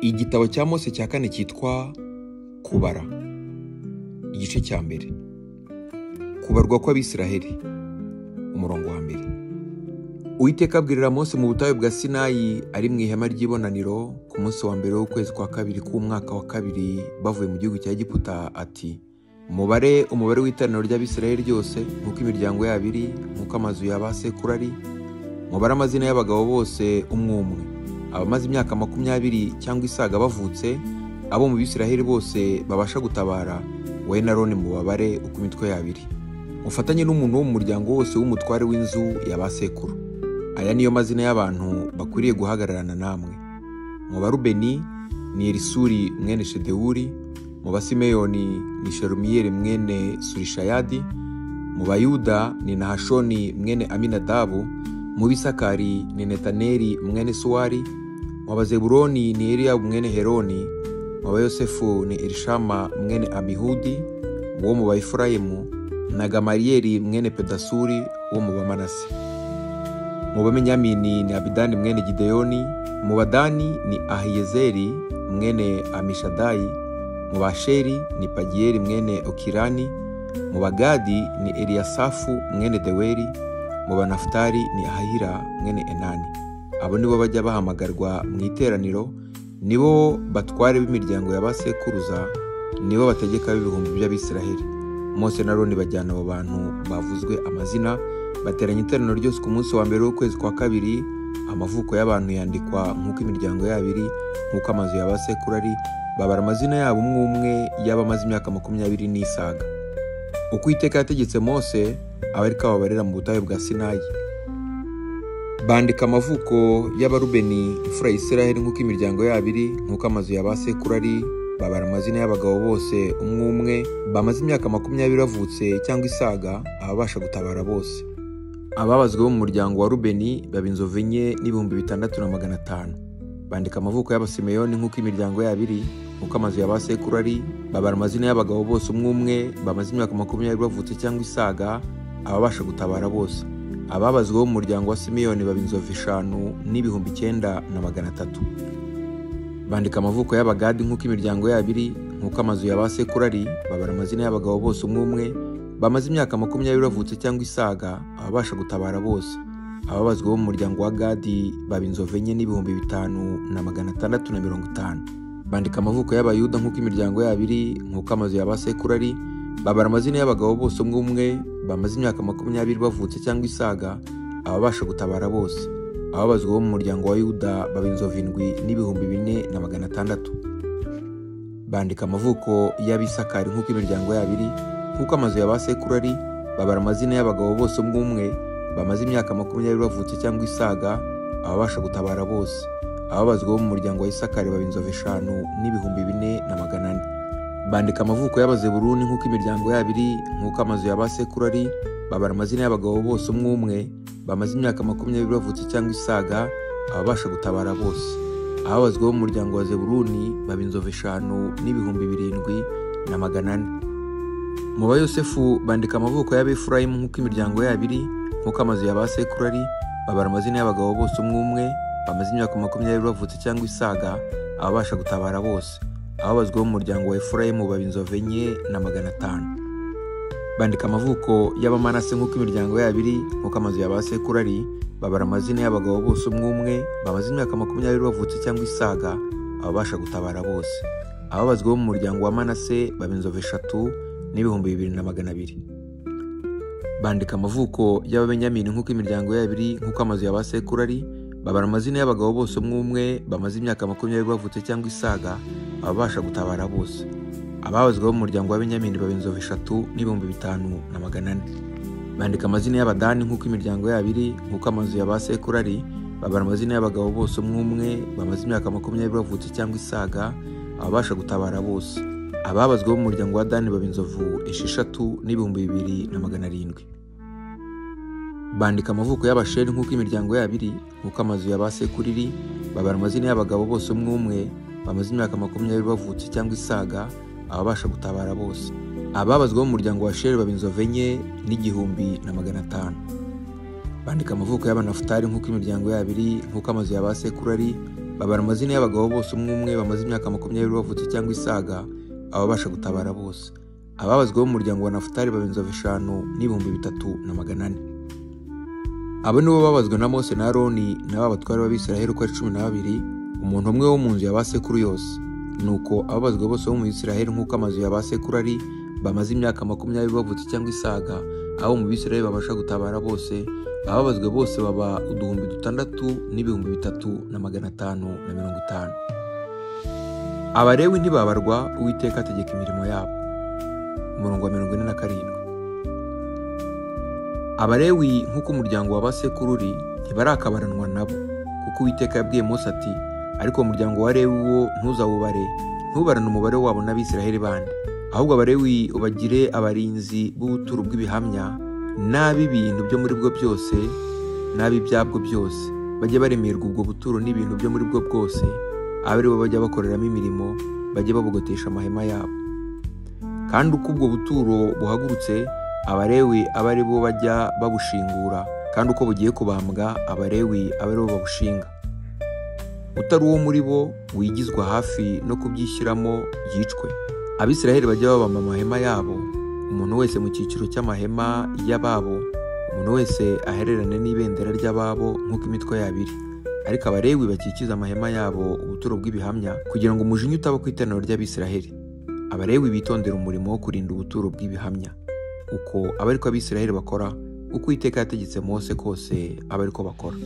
Igitabo cya Mose cya kane cyitwa Kubara, igice cya mbere. Kubarwa kw'Abisiraheli, umurongo wa mbere. Uwiteka abwirira Mose mu butayu bwa Sinayi ari mu ihema ry'ibonaniro ku munsi wa mbere w'ukwezi kwa kabiri k'umwaka wa kabiri bavuye mu gihugu cya Egiputa ati: Mubare umubare w'iteraniro ry'Abisiraheli ryose nk'uko imiryango yabo iri, nk'uko amazu ya ba sekuru ari, mubare amazina y'abagabo bose umwe umwe, abamaze imyaka 20 cyangwa isaga bavutse, abo mu Bisiraheli bose babasha gutabara, wowe na Aroni mubabare uko imitwe yabo iri. Mufatanye n'umuntu wo mu muryango wose w'umutware w'inzu ya ba sekuru. Aya niyo mazina y'abantu bakwiriye guhagararana namwe. Mu Barubeni ni Elisuri mwene Shedewuri, mu Basimeyoni ni Shelumiyeli mwene Surishayadi, mu Bayuda ni Nahashoni mwene Aminadabu, mu Bisakari ni Netaneli mwene Suwari, mu Bazebuloni ni Eliyabu mwene Heroni, mu Bayosefu ni Elishama mwene Amihudi, wo mu Baefurayimu na Gamaliyeli mwene Pedasuri wo mu Bamanase. Mu Bamenyamini ni Abidani mwene Gideyoni, mu Badani ni Ahiyezeri mwene Amishadayi, mu Basheri ni Pagiyeli mwene Okirani, mu Bagadi ni Eliyasafu mwene Deweri, mu Banafutali ni Ahira mwene Enani. Abo nibo bajya bahamagarwa mu iteraniro, nibo batware b'imiryango ya basekuruza, nibo bategeka b'ibihumbi by'Abisiraheli. Mose na Aroni bajyana abo bantu bavuzwe amazina, bateranya iteraniro ryose ku munsi wa mbere w'ukwezi kwa kabiri. Amavuko y'abantu yandikwa nk'uko imiryango yabo iri, nk'uko amazu ya basekuru ari, babara amazina yabo umwe umwe y'abamaze imyaka 20 n'isaga. Uko Uwiteka yategetse Mose, aba ariko ababarira mu butayu bwa Sinayi. Bandika amavuko y'Abarubeni imfura ya Isiraheli nk'uko imiryango yabo iri, nk'uko amazu ya basekuru ari, babara amazina y'abagabo bose umwe umwe bamaze imyaka 20 bavutse cyangwa isaga, ababasha gutabara bose. Ababazwe bo mu muryango wa Rubeni baba inzovu 4 n'ibihumbi 6,500. Bandika amavuko y'Abasimeyoni nk'uko imiryango yabo iri, nk'uko amazu ya basekuru ari, babara amazina y'abagabo bose umwe umwe bamaze imyaka 20 bavutse cyangwa isaga, ababasha gutabara bose. Ababazwe bo mu muryango wa Simeyoni baba inzovu 5 n'ibihumbi 9,300. Bandika amavuko y'Abagadi nk'uko imiryango yabo iri, nk'uko amazu ya basekuru ari, babara amazina y'abagabo bose umwe umwe bamaze imyaka 20 bavutse cyangwa isaga, ababasha gutabara bose. Ababazwe bo mu muryango wa Gadi baba inzovu 4 n'ibihumbi 5,650. Bandika amavuko y'Abayuda nk'uko imiryango yabo iri, nk'uko amazu ya basekuru ari, babara amazina y'abagabo bose umwe umwe bamaze imyaka 20 bavutse cyangwa isaga, ababasha gutabara bose. Ababazwe bo mu muryango wa Yuda baba inzovu 7 n'ibihumbi 4,600. Bandika amavuko y'Abisakari nk'uko imiryango yabo iri, nk'uko amazu ya basekuru ari, babara amazina y'abagabo bose umwe umwe bamaze imyaka 20 bavutse cyangwa isaga, ababasha gutabara bose. Ababazwe bo mu muryango wa Isakari baba inzovu 5 n'ibihumbi 4,400. Bandika amavuko y'Abazeburuni nk'uko imiryango yabo iri, nk'uko amazu ya basekuru ari, babara amazina y'abagabo bose umwe umwe bamaze imyaka 20 bavutse cyangwa isaga, ababasha gutabara bose. Ababazwe bo mu muryango wa Zeburuni baba inzovu 5 n'ibihumbi 7,400. Mu Bayosefu bandika amavuko y'Abefurayimu nk'uko imiryango yabo iri, nk'uko amazu ya basekuru ari, babara amazina y'abagabo bose umwe umwe bamaze imyaka 20 bavutse cyangwa isaga, ababasha gutabara bose. Ababazwe bo mu muryango wa Efurayimu baba inzovu 4,500. Bandika amavuko y'Abamanase nk'uko imiryango yabo iri, nk'uko amazu ya basekuru ari, babara amazina y'abagabo bose umwe umwe bamaze imyaka 20 bavutse cyangwa isaga, ababasha gutabara bose. Ababazwe bo mu muryango wa Manase baba inzovu 3 n'ibihumbi 2,200. Bandika amavuko y'Ababenyamini nk'uko imiryango yabo iri, nk'uko amazu ya basekuru ari, babara amazina y'abagabo bose umwe umwe bamaze imyaka 20 bavutse cyangwa isaga, ababasha gutabara bose. Ababazwe bo mu muryango wa Benyamini baba inzovu 3 n'ibihumbi 5,400. Bandika amazina y'Abadani nk'uko imiryango yabo iri, nk'uko amazu ya basekuru ari, babara amazina y'abagabo bose umwe umwe bamaze imyaka 20 bavutse cyangwa isaga, ababasha gutabara bose. Ababazwe bo mu muryango wa Dani baba inzovu 6 n'ibihumbi 2,700. Bandika amavuko y'Abasheri nk'uko imiryango yabo iri, nk'uko amazu ya basekuru iri, babara amazina y'abagabo bose umwe umwe bamaze imyaka 20 bavutse cyangwa isaga, ababasha gutabara bose. Ababazwe bo mu muryango wa Sheri baba inzovu 4 n'igihumbi na 500. Bandika amavuko y'Abanafutali nk'uko imiryango yabo iri, nk'uko amazu ya basekuru ari, Babara amazina y'abagabo bose umwe umwe bamaze imyaka 20 bavutse cyangwa isaga, ababasha gutabara bose. Ababazwe bo mu muryango wa Nafutali baba inzovu 5 n'ibihumbi 3,400. Abo nibo babazwe na Mose na Aroni n'aba batware b'Abisiraheli uko ari 12, umuntu umwe wo mu nzu ya ba sekuru yose. Nuko ababazwe bose bo mu Isiraheli nk'uko amazu ya ba sekuru ari, bamaze imyaka 20 bavutse cyangwa isaga, abo mu Bisiraheli babasha gutabara bose, ababazwe bose baba 6,000 n'ibihumbi 3,550. Abalewi ntibabarwa, Uwiteka ategeka imirimo yabo. Umurongo wa 47. Abalewi nk'uko umuryango wa ba sekuru uri, ntibarakabaranwa nabo, kuko Uwiteka yabwiye Mose ati: ariko umuryango wa Lewi wo ntuzawubare, ntubarane umubare wabo n'Abisiraheli bandi. Ahubwo Abalewi ubagire abarinzi b'ubuturo bw'ibihamya, n'ab'ibintu byo muri bwo byose, n'ab'ibyabwo byose. Bajye baremerwa ubwo buturo n'ibintu byo muri bwo bwose, abe ari bo bajya bakoreramo imirimo, bajye babugotesha amahema yabo. Kandi uko ubwo buturo buhagurutse, Abalewi abe ari bo bajya babushingura, kandi uko bugiye kubambwa, Abalewi abe ari bo babushinga. Utari uwo muri bo wigizwa hafi no kubyishyiramo yicwe. Abisiraheli bajya babamba amahema yabo, umuntu wese mu cyiciro cy'amahema y'ababo, umuntu wese ahererane n'ibendera ry'ababo nk'uko imitwe yabo iri. Ariko Abalewi bakikiza amahema yabo ubuturo bw'ibihamya, kugira ngo umujinya utaba ku iteraniro ry'Abisiraheli. Abalewi bitondera umurimo wo kurinda ubuturo bw'ibihamya. Uko abe ariko Abisiraheli bakora, uko Uwiteka yategetse Mose kose abe ariko bakora.